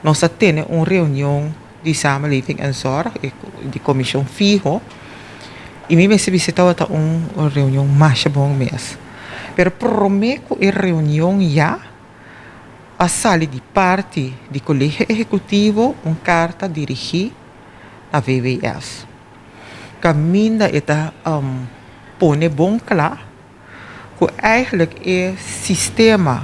Nos a tene un reunion di Samenleving en Zorg, di komishon fiho, i mi mester bisa tabata un reunion masha bon mes. Pero promé ku e reunion ya a sali di parti di Kolegio Ehekutivo un karta dirigí na VWS, kaminda e ta pone bon kla ku eigenlijk e sistema,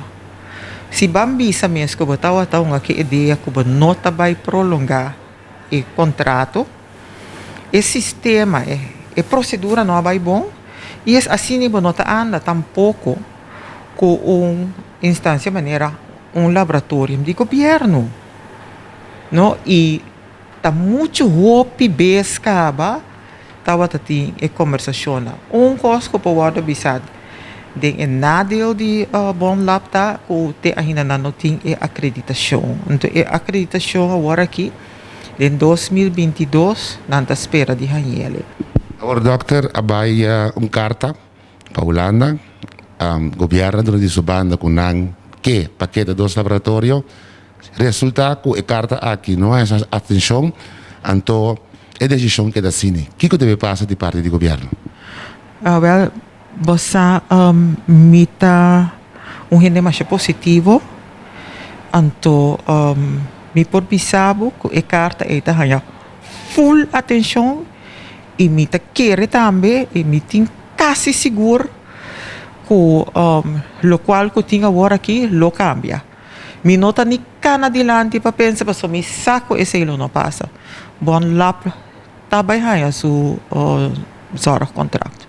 si ban bisa mes ku bo tabata un aki idea ku bo no ta bai prolongá e kontrato, e sistema, e prosedura no a bai bon i es asina bo no ta anda tampoko ku un instansia manera un laboratorium di gobièrnu, no. I ta muchu hopi bes kaba tabata tin e kombersashonnan. Un kos ku por wòrdu bisa den e nadeel di Bonlab ta ku te ainda nan no tin e akreditashon. Anto e akreditashon awor aki den 2022 nan ta spera di hañ'el. Awor dòkter a bai un karta pa Hulanda. Gobièrnu a duna di su banda ku nan ke pa keda dos laboratorio. Resulta ku e karta aki no a hesa atenshon, anto e desishon keda asina. Kiko debe pasa di parti di gobièrnu? Wèl, bo sa mi ta un hende masha positivo, anto mi por bisa bo ku e karta ei ta haña ful atenshon i mi ta kere tambe i mi tin kasi sigur ku lokual ku tin awor aki lo kambia. Mi no ta ni kana dilanti pa pensa pasobra mi sa ku esei lo no pasa. Bonlab ta bai haña su zorgcontract.